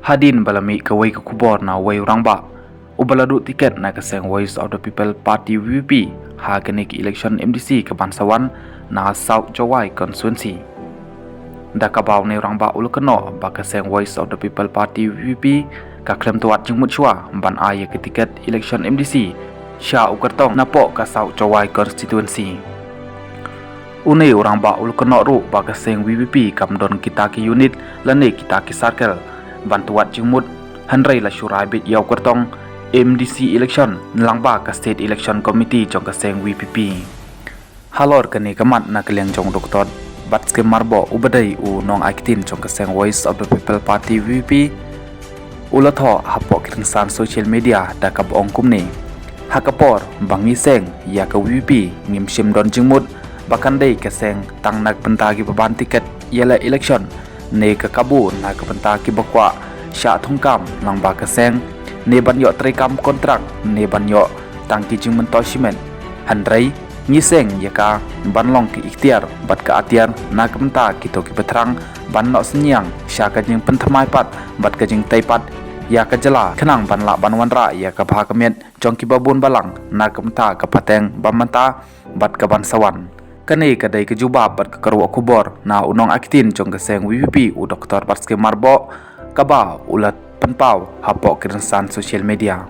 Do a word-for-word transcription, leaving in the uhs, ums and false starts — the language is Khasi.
Hadien ba la mih kawei ka khubor na uwei u rangbah uba la duh tiket na ka seng Voice of the People Party, V P P, ha kane ka election M D C ka ban sa wan na South Jowai constituency. Da kaba une u rangbah u la kynnoh ba ka seng Voice of the People Party, V P P, ka khlem tuat jingmut shuwa ban ai ïa ka tiket election M D C sha u kyrtong napoh ka South Jowai constituency. Une u rangbah u la kynnoh ruh ba ka seng V P P kam don kita ki unit lane kita ki circle ban tuat jingmut, hynrei la shu rai beit ïa u kyrtong M D C election lyngba ka State Election Committee jong ka seng V P P. Halor kane ka mat, na ka liang jong u Doctor Batskhem Myrboh, uba dei u nongai ktien jong ka seng Voice of the People Party, V P P, u la thoh hapoh ki rynsan social media da kaba ong kumne: Ha ka por ba ngi seng ïa ka V P P, ngim shym don jingmut ba kan dei ka seng tang na ka bynta kiba ban tiket ïaleh election ne ka kabu na ka bynta kiba kwah shah thungkam lyngba ka seng, ne ban ïoh treikam kontrak, ne ban ïoh tang ki jingmyntoi shimet. Hynrei ngi seng ïa ka ban long ka iktiar bad ka atiar na ka bynta kito kiba thrang ban noh synñiang sha ka jingpynthymmai pat bad ka jingtei pat ïa ka jylla, khnang ban lah ban wanrah ïa ka bha ka miat jong kiba bun balang na ka bynta ka pateng ba mynta bad ka ban sa wan. Kane ka dei ka jubab bad ka kyrwoh khubor na u nongai ktien jong ka seng V P P, u Doctor Batskhem Myrboh, kaba u la pynpaw hapoh ki rynsan social media.